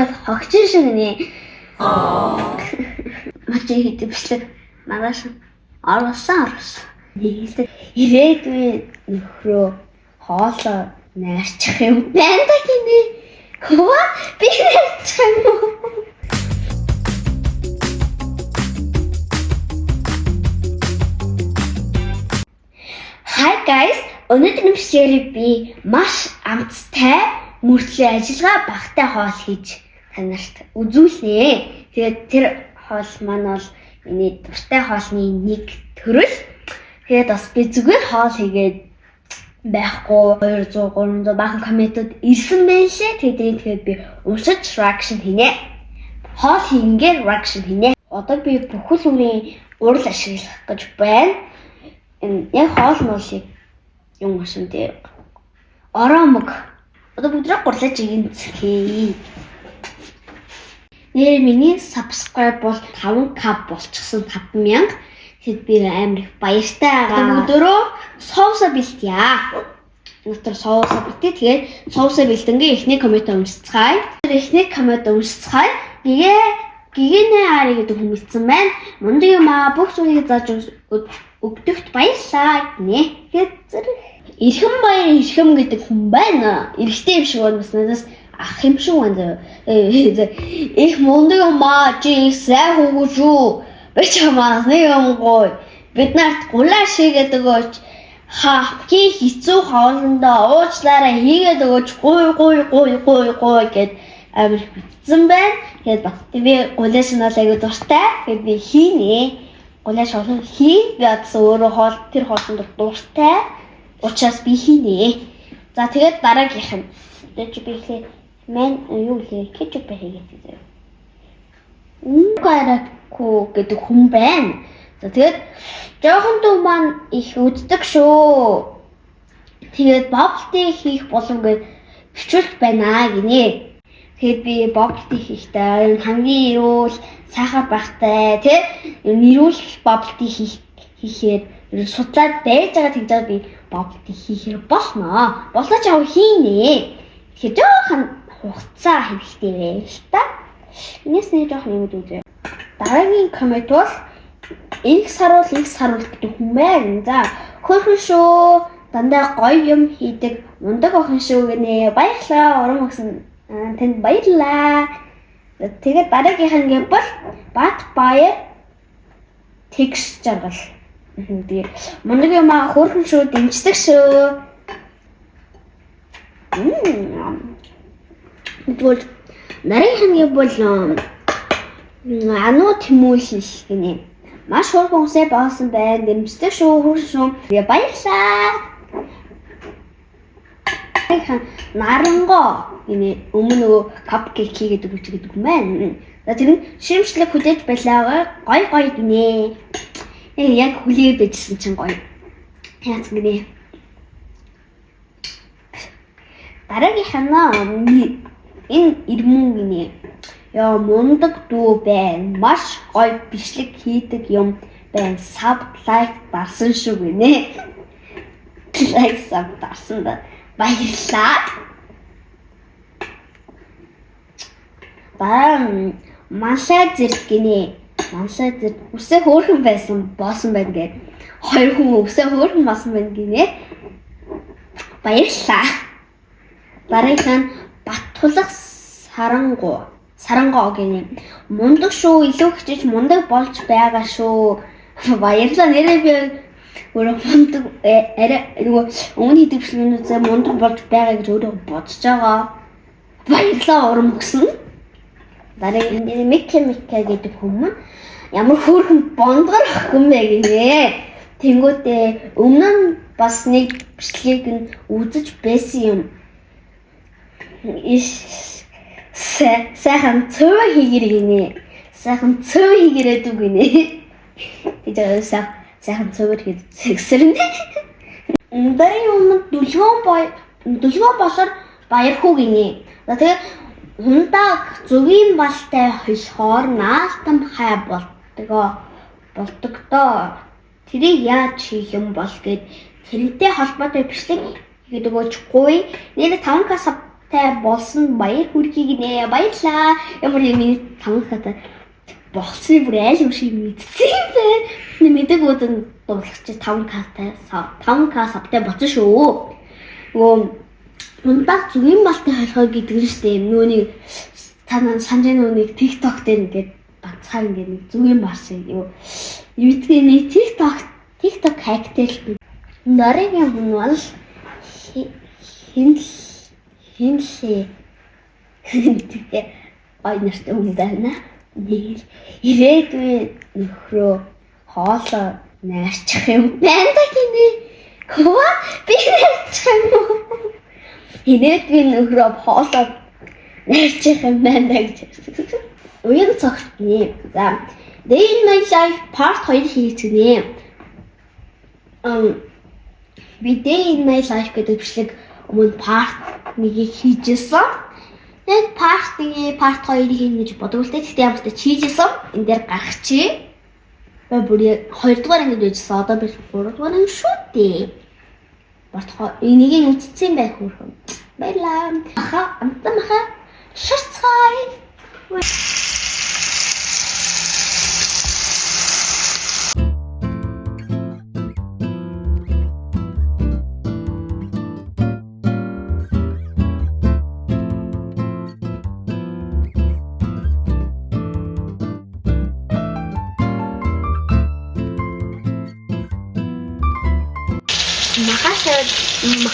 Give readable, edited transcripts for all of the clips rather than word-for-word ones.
Хогчин шиг нэ. Мачи хийдэг бичлэг маргааш оруулсан оруулсан. Нийлдэг. Ирээдүйн нөхрөө хоолоо найрчих юм байна да гинэ. Хөө би найрчих юм уу? Hi guys, өнөөдөр бичлэгээр би маш амттай мөртлөө ажиллагаа багтай хоол хийж та нарт үзүүлнэ. Тэгээд тэр хоол маань бол миний дуртай хоолны нэг төрөл. Тэгээд бас би зүгээр хоол хийгээд байхгүй 200 300 баахан комментууд ирсэн байх шээ. Тэгээд тэгээд би уншиж reaction хийнэ. Хоол хийнгээр reaction хийнэ. Одоо би бүхэл бүрийн урал ашиглах гэж байна. Энэ яг хоол муулыг юм ашин тий. Ороомог. Одоо бүгдрээ гурлаж игэнцгээе. Нэр миний subscribe бол 5k болчихсон 5000. Тэгэд би амар их баяртай байгаа. Бүгдөө соусаа бэлтъя. Өнөөдөр соусаа бэлтээ. Тэгээд соусаа бэлтэнгээ эхний коммент уншицгаая. Эхний коммент уншицгаая. Гэгээ гигэнэ ари гэдэг хүн бичсэн байна. Мундаг юм аа, бүх зүйлийг зааж өгдөгт баярлалаа гинэ. Тэгээд зэрэг Эрхэм баяр эрхэм гэдэг хүн байна. Эрэгтэй юм шиг байна бас надаас ах юм шиг байна. Их мундаг юм аа, чи их сайн хүүхэн шүү. Би чамаас нэг юм гоё. Бид нарт гулаа шигээд өгөөч. Хамгийн хэцүү хоолндоо уучлаарай хийгээд өгөөч. Гуй гуй гуй гуй гуй гэд амар их бичсэн байна. Тэгээд бас би гулааш нь бол айгүй дуртай. Тэгээд би хийнэ. Гулааш олон хий. Би одоо өөрөө хоол тэр хоолнд дуртай. Учраас би хийнэ. За тэгээд дараагийнх нь. Тэгээд чи би ихлэ мэн юу лээ кетчуп хийгээд заяа. Үнгараку гэдэг хүн байна. За тэгээд жоохон дүү маань их үддэг шүү. Тэгээд bubble tea хийх болов гэж бичүүлж байна гинэ. Тэгээд би bubble tea хийхдээ хамгийн эрүүл, сайхан байхтай тий эрүүл bubble tea хийхээр ер нь судлаад байж байгаа тэгж байгаа би bubble tea хийхээр болно. Болоо ч яв хийнэ. Тэгэхээр жоохон хугацаа хэрэгтэй байл л та. Энэс нэг жоохон юм үзье. Дараагийн коммент бол их саруул их саруул гэдэг хүн байна. За хөөрхөн шүү. Дандаа гоё юм хийдэг мундаг охин шүү гинэ. Баярлалаа. Урам өгсөн танд баярлалаа. Тэгээд дараагийнх нь гэвэл бол Бат баяр тэгш жаргал. Тэгээ мундаг юм аа хөөрхөн шүү дэмждэг шүү. Тэгвэл нарийнх нь бол ануу тэмүүлэл гинэ. Маш хөөрхөн үсээ боосон байна. Дэмждэг шүү, хөөрхөн шүү. Тэгээ баярлалаа. Нарангоо гинэ өмнө нөгөө капкейк хийгээд өгч гэдэг юм байна. За тэр нь шимшлэг хүлээж байлаа гой гой гинэ. Яг хүлээ байжсэн чинь гоё. Яац гинэ. Дараагийнх нь энэ ирмэн гинэ. Яа мундаг дүү байна. Маш гоё бичлэг хийдэг юм байна. Sub like дарсан шүү гинэ. Like sub дарсан да. Баярлалаа. Дараа нь манлай зэрэг гинэ. Манлай зэрэг үсээ хөөрхөн байсан боосон байна гэд. Хоёр хүн үсээ хөөрхөн болсон байна гинэ. Баярлалаа. Дараагийнх нь Баттулах сарангуу. Сарангоо гинэ. Мундаг шүү, илүү хичээж мундаг болж байгаа шүү. Баярлалаа. Нэрээ би өөрөө мундаг арай нөгөө өмнө хийдэг бичлэгнүүдээ мундаг болж байгаа гэж өөрөө бодож байгаа. Баярлалаа урам өгсөн. Дараагийн энэ Микэ Микэ гэдэг хүмүүс ямар хөөрхөн бондгор охин бэ гинэ. Тэнгүүтээ өмнө нь бас нэг бичлэгийг нь үзэж байсан юм. Сайхан цөв хийгэр гинэ. Сайхан цөв хийгэрээд үг гинэ. Гэж сайхан цөвөр хийж зэгсэрнэ. Дараагийн өмнө дүлгөөн болоор баяр хүү гинэ. За тэгээ хундаг зүгийн балтай холихоор наалтам хай болдог доо. Тэрийг яаж хийх юм бол гэд тэрнтэй холбоотой бичлэг хийгээд өгөөч гуй. Нэр 5k sub тай болсон баяр хүргэе гинэ. Баярлаа. Ямар юм миний 5K-тай болцсон бүр айл юм шиг мэдсэн юм бэ. Мэдэгүүд нь дуулах чи 5K-тай 5K sub-тай болсон шүү. Нөгөө мундаг зүгийн балтай холхоо гэдэг нь шүү дээ. Нөгөөний та нар санаж нөгөө нэг TikTok дээр ингээд ганцхан ингээд нэг зүгийн бал шиг юу. Мэдгүй нэг TikTok hack-тэй л дараагийн хүн бол хинлээ. Тэгтээ гой нартай хүн байна. Нэг л ирээдүйн нөхрөө хоолоо найрчих юм байна да гинэ. Хөө би найрчих юм уу? Ирээдүйн нөхрөө хоолоо найрчих юм байна да гэж. Уян цогт гинэ. За, Day in my life part 2 хийцгэнэ. Би Day in my life гэдэг бичлэг өмнө part 1-ийг хийжсэн. Тэгээд part 1-ийг part 2-ыг хийнэ гэж боддог л дээ. Гэхдээ ямар ч тач хийжсэн. Энэ дээр гаргачих. Би бүр 2 дугаар ангид байжсэн. Одоо би 3 дугаар анги шүү дээ. Бодхоо энийг нь үтцсэн байх хөөрхөн. Баярлаа. Аха, амтан маха. Шарцгаая.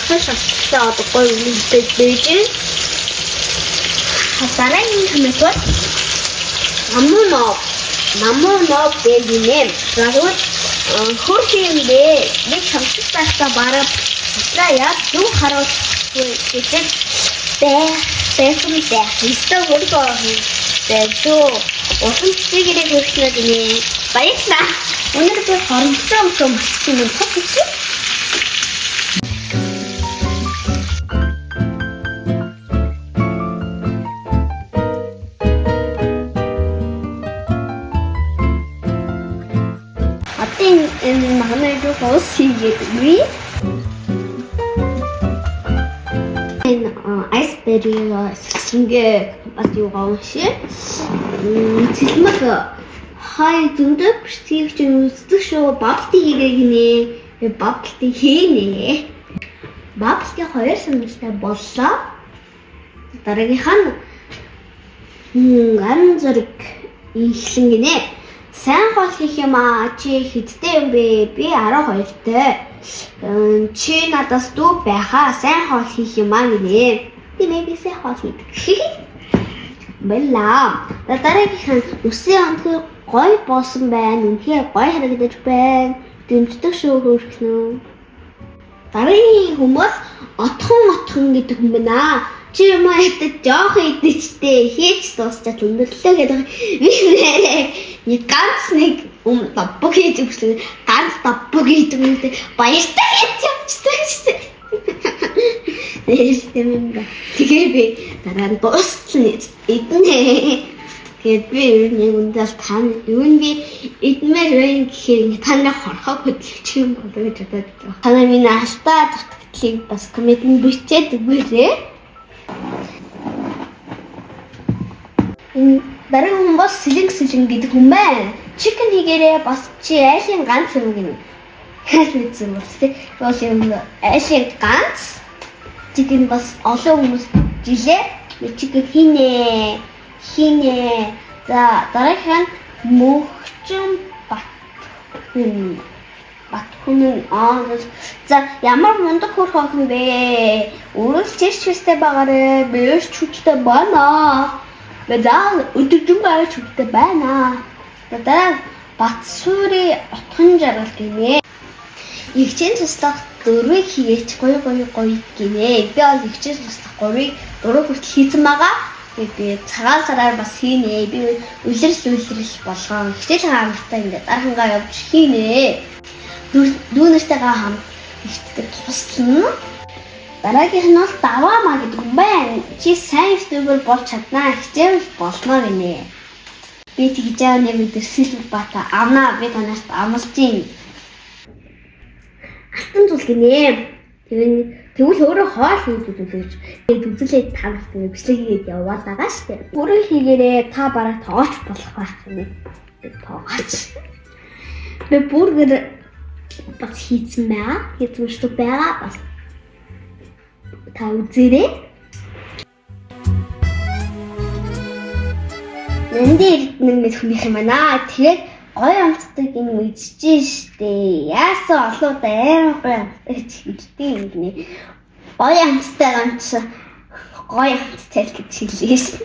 Махан шалтгаалтай одоо гоё үнэтэй байж. Дараагийн коммент бол Намуу бэгинэ. За тэгвэл хөрх юм бэ? Нэг хамтд байхдаа бараг сутраа яг зүг харуулахгүй гэдэг байсан байх. Өстө хөрх юм байх шүү. Улам цэгэрээ хөрхнө гинэ. Баярлалаа. Өнөөдөр би хоромцтой өмсөө мартсан юм тас шүү. Энэ манай руу ус хийгээд үгүй. Энэ iceberry сэлсэнгээ бас юугаа уншия. Цэлмэг хай зөндөө бичлэгийг чинь үздэг шүү. Bubble tea хийгээ гинэ. Би bubble tea хийнэ. Bubble tea 2 сонирхолтой боллоо. Дараагийнх нь ган зэрэг ихлэн гинэ. Сайн хоол хийх юм аа. Чи хэдтэй юм бэ? Би 12-тэй. Чи надаас дүү байхаа. Сайн хоол хийх юм аа гинэ. Тийм ээ, би сайн хоол хийдэг. Баярлалаа. Дараагийнх нь үсийн онцгой гоё болсон байна. Үнэхээр гоё харагдаж байна. Дэмждэг шүү хөөрхнөө. Дараагийн хүмүүс отхон гэдэг хүн байна. Чи юм ядаж жоох идэжтэй хийж дуусчаад өндөрлөө гэдэг. Би нэрээ нэг ганц нэг давбаг хийж өгсөн. Ганц давбаг хийдэг юм дээ. Баяртай гэж явчихсан шүү дээ. Нэртэй юм да. Тэгээ би дараа нь дуустал идэнэ. Тэгээд би ер нь яг үндэл та юу нь би идмээр байна гэхээр та нарыг хорхоо хөдөлгчих юм болоо гэж бодоод байна. Та нар миний алдаа дутагдлыг бас комментэнд бичээд өгөөрэй. Энэ дараагийн хүн бол сэлэнг гэдэг хүн байна. Chicken хийгээрээ бас чи айлын ганц юм гинэ. Хэлсэн бас тий. Бол юм айлын ганц chicken бас олон хүмүүс жилээ. Chicken хийнэ. Хийнэ. За дараагийнх нь мөхчөн бат хүн. Бат хүн нь за ямар мундаг хөрх охин бэ? Өрөөлч хүчтэй байгаарэ. Би өөрч хүчтэй байна. Би за өдөржингөө авч хүчтэй байна. Дараа Батсуурын отхон жаргал гинэ. Игчийн туслах 4-ийг хийгээч гоё гоё гоё гинэ. Би бол игчийн туслах 3-ыг 4 хүртэл хийсэн байгаа. Би цагаан сараар бас хийнэ. Би үлрэл болгон хичээл хамтаа ингээд дархангаа явж хийнэ. Дүүнэртэйгээ хамт ихтэй туслана. Дараагийнх нь бол даваамаа гэдэг юм байна. Чи сайн YouTuber болж чаднаа. Хичээвэл болно гинэ. Би тэгж байгаа нэг өдөр silver button авнаа. Би танарт амлаж байна. Алтан зул гинэ. Тэр Тэгвэл өөрөө хоол хийж үзүүлж тэгээд үзүүлээд та нарт ингэ бичлэг хийгээд яваад байгаа шүү дээ. Өөрөө хийгээрээ та бараг тоогооч болох байх юм. Тоогооч. Би бургер бас хийцэн байгаа. Хийцэн шүү байгаа. Бас та үзээрэй. Нандин эрдэнэ гэж хүнийх юм байна. Тэгээд гоё амтдаг юм идчихэж штэ. Яасан олон удаа амар гоё амтдаг ч хэлдэг юм гинэ. Гоё амттай ганц гоё амттай л гэж хэлээ шин.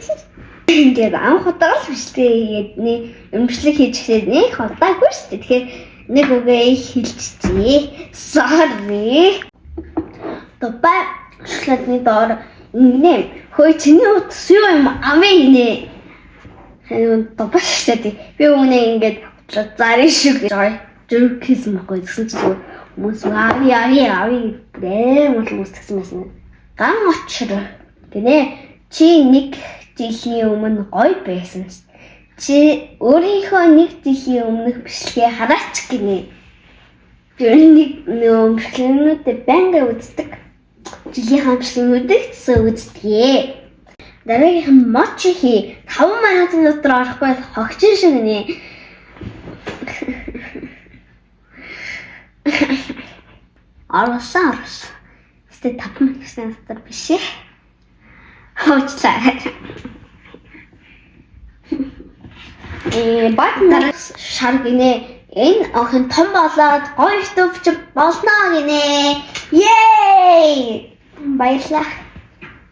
Ингээд анх удаа л бичлэг хийгээд нэ өмчлөг хийж эхлээд нэг удаагүй штэ. Тэгэхээр нэг үгээ хэлчихье. Sorry. Дубай шоколадны доор ингэнэ. Хөөе чиний утас юу юм амын гинэ. Дубай шоколад би өмнө ингээд зарын шиг гэж зүрх хийсэн байхгүй гэсэн чинь зүгээр хүмүүс ави ави ави гэдэг амар хүмүүс тэгсэн байсан. Ган очор гинэ. Чи нэг жилийн өмнө гоё байсан. Чи өөрийнхөө нэг жилийн өмнөх бичлэгээ хараач гинэ. Би нэг нөө бичлэгнүүдээ байнга үздэг. Жилийнхаа бичлэгнүүдийг ч үздэг. Дараагийнх нь мочи хий. 5 минутын дотор орохгүй хогчин шиг нэ. Орсон орсон. Гэтэ 5 минутын дотор биш ээ. Хуучлаа. Бат нар шар гинэ. Энэ охин том болоод гоё YouTube ч болно гинэ. Yay! Баярлалаа.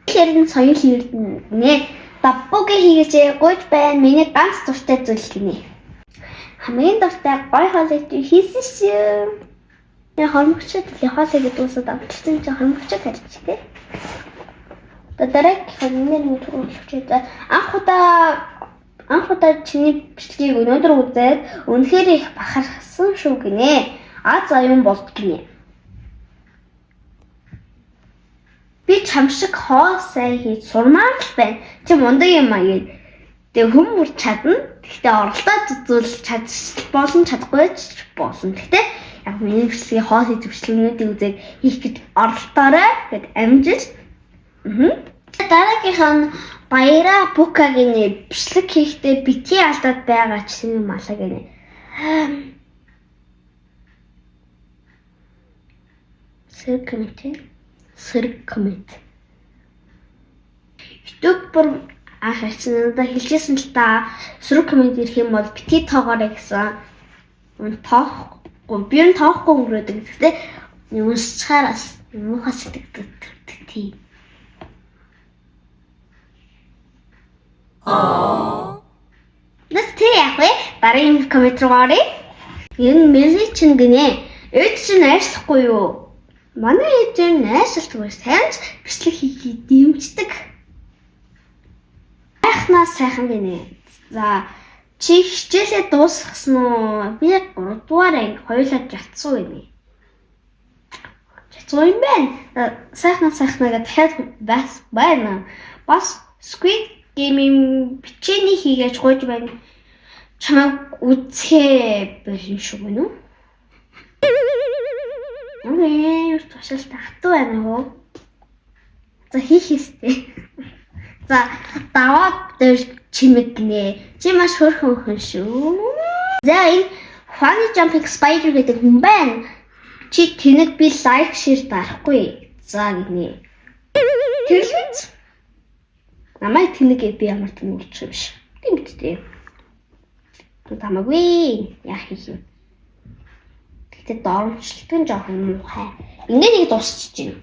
Хэрэн соёл эрдэнэ гинэ. Даббуги хийгээч гуйж байна. Миний ганц дуртай зүйл гинэ. Хамгийн дуртай гоё хоолыг хийсэн шүү. Би хормогчд хоол хийгээд дуусаад амтлсан чинь хормогчд тарчих тий. Одоо дараагийнх нь нэг төрөлхөж анх удаа чиний бичлэгийг өнөөдөр үзээд үнэхээр их бахархсан шүү гинэ. Аз аюун болд гинэ. Би чам шиг хоол сайн хийж сурмаар л байна. Чи мундаг юм аа гэд. Тэгээ хүн бүр чадна. Гэхдээ оролдоод үзвэл чадчих болно, чадахгүй ч болно. Гэхдээ яг миний бичлэгийг хоол хийж бичлэгнүүдийг үзээд хийх гэж оролдоорой гэд амжиж. Дараагийнх нь Баяра Бука гинэ бичлэг хийхдээ бити алдаад байгаа ч юм малаа гинэ. Сэрэг коммент. Сэрэг коммент. YouTube бүр анх ирсэн надад хэлжсэн л та сөрөг коммент ирэх юм бол бити тоогоорой гэсэн. Тоохгүй. Би нь тоохгүй өнгөрөөдөг. Гэхдээ уншчихаар бас муухай сэтгэдэг тийм. Нэс тэр яах вэ? Дараагийн коммент руу оръё. Энэ мэли чин гинэ. Ээж чинь найрслахгүй юу? Манай ээж нь найрсалдаггүй. Сайн ч бичлэг хийхийг дэмждэг. Айхнаа сайхан гинэ. За чи хичээлээ дуусгасан уу? Би 3 дугаар анги хоёулаа жацсан гинэ. Жацсан юм байна. Сайхнаа сайхнаа гэж дахиад бас байна. Бас Squid Game-ийн бичээний хийгээч гуйж байна. Чамайг үзэхээ болно шүү гэнэ үү? Ямар тушаалтай хатуу байна уу? За хийх ёстой. За даваад дээр чимэг гинэ. Чи маш хөөрхөн хүн шүү. За энэ Funny Jumping Spider гэдэг хүн байна. Чи тэнэг би like share дарахгүй. За гинэ. Тэрлэц. Намайг тэнэг би ямар тэнэг болчих юм биш. Би мэдтээ. Тамаагүй. Яах хийх юм. Гэтэ доромжлолт нь жоохон муухай. Ингээд нэг дуусчих чинь.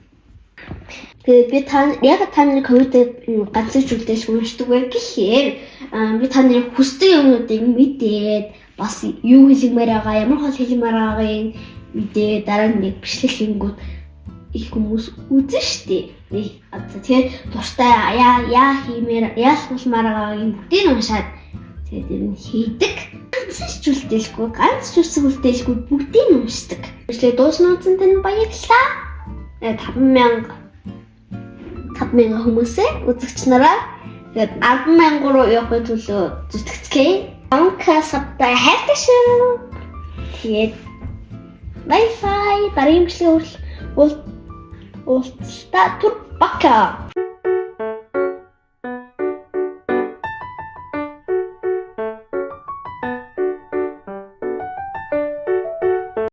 Тэгээд би та яг та нарын комментээ ганц ч үлдээж уншдаг вэ гэхээр би та нарын хүсдэг юмнуудыг мэдээд бас юу хэлмээр байгаа, ямар хоол хэлмээр байгааг мэдээ дараа нь нэг бичлэг хийнгүүт их хүмүүс үзэн штэ. Одоо тэгээд дуртай яа хиймээр яах болмаар байгааг бүгдийг уншаад тэгээд ер нь хийдэг. Ганц ч үлдээлгүй, ганц ч үсэг үлдээлгүй бүгдийг уншдаг. Бичлэг дуусна үзэн тань баярлалаа. 5000 хүмүүсээ үзэгч нараа тэгээд 10,000 руу явахын төлөө зүтгэцгээе. Анка сабтай хайртай шүү. Тэгээд bye bye. Дараагийн бичлэгээр уулзалтаа түр, пока.